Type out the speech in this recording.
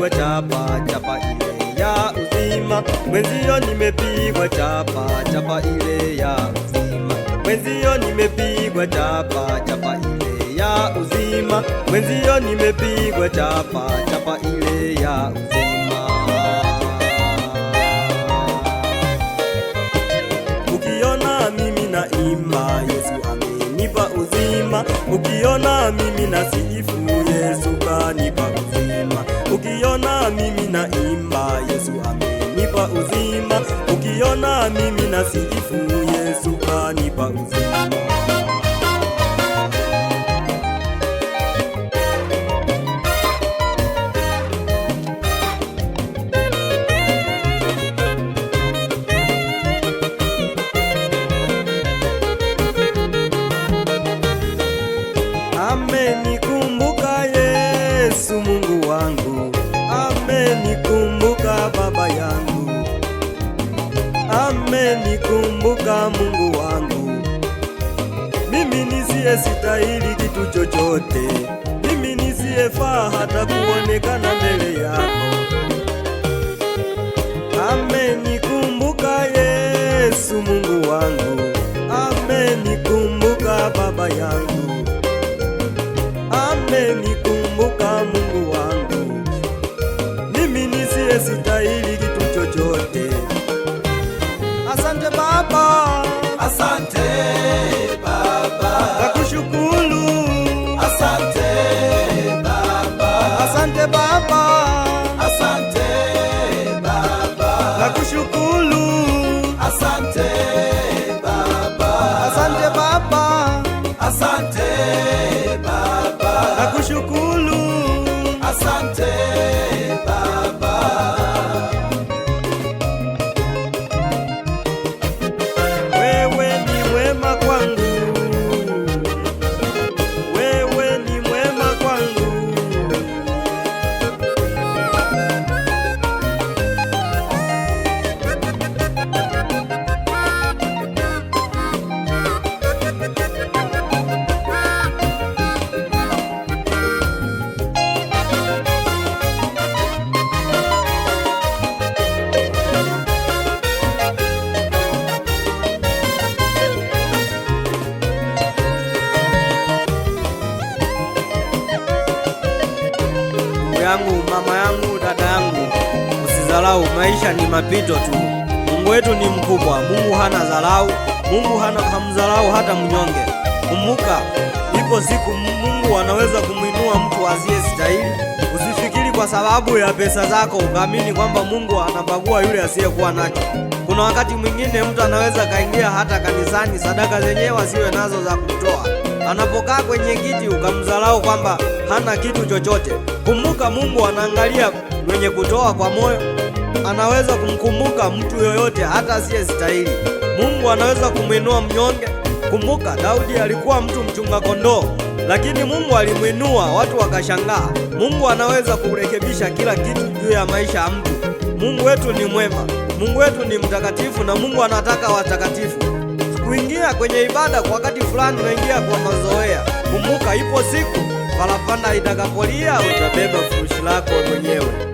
Nimepigwa chapa chapa ile ya uzima, mwenzio nimepigwa chapa chapa ile ya uzima, mwenzio nimepigwa chapa chapa ile ya uzima, mwenzio nimepigwa chapa chapa ile ya uzima. Ukiona mimi naimba, Yesu amenipa uzima. Ukiona mimi nasifu, Yesu kanipa uzima. Ukiona mimi naimba, Yesu amenipa uzima. Ukiona mimi nasifu, Yesu kanipa uzima. Amenikumbuka Yesu Mungu wangu, amenikumbuka Baba yangu, amenikumbuka Mungu wangu. Mimi nisiye stahili kitu chochote, mimi nisiyefaa hata kuonekana mbele yako. Amenikumbuka Yesu Mungu wangu, amenikumbuka Baba yangu, amenikumbuka Mungu wangu, mimi nisiye stahili kitu chochote. Asante Baba, Asante Baba, nakushukuru. Asante Baba, Asante Baba, Asante Baba, nakushukuru. Asante Baba, Asante Baba, Asante Baba, nakushukuru. Asante Baba. Wewe ni mwema kwangu, wewe ni mwema kwangu. Ndugu yangu, mama yangu, dada yangu, usidharau, maisha ni mapito tu. Mungu wetu ni mkubwa. Mungu hana dharau, Mungu hana hamdharau hata mnyonge. Kumbuka, ipo siku Mungu anaweza kumwinua mtu asiyestahili. Usifikiri kwa sababu ya pesa zako ukaamini kwamba Mungu anabagua yule asiyekuwa nacho. Kuna wakati mwingine mtu anaweza kaingia hata kanisani, sadaka zenyewe asiwe nazo za kutoa. Anapokaa kwenye kiti ukamdharau kwamba hana kitu chochote. Kumbuka, Mungu anaangalia mwenye kutoa kwa moyo. Anaweza kumkumbuka mtu yoyote hata asiyestahili. Mungu anaweza kumwinua mnyonge. Kumbuka, Daudi alikuwa mtu mchunga kondoo, lakini Mungu alimwinua, watu wakashangaa. Mungu anaweza kurekebisha kila kitu juu ya maisha ya mtu. Mungu wetu ni mwema, Mungu wetu ni mtakatifu, na Mungu anataka watakatifu. Kuingia kwenye ibada kwa wakati fulani unaingia kwa mazoea. Kumbuka, ipo siku parapanda itakapolia, utabeba furushi lako mwenyewe.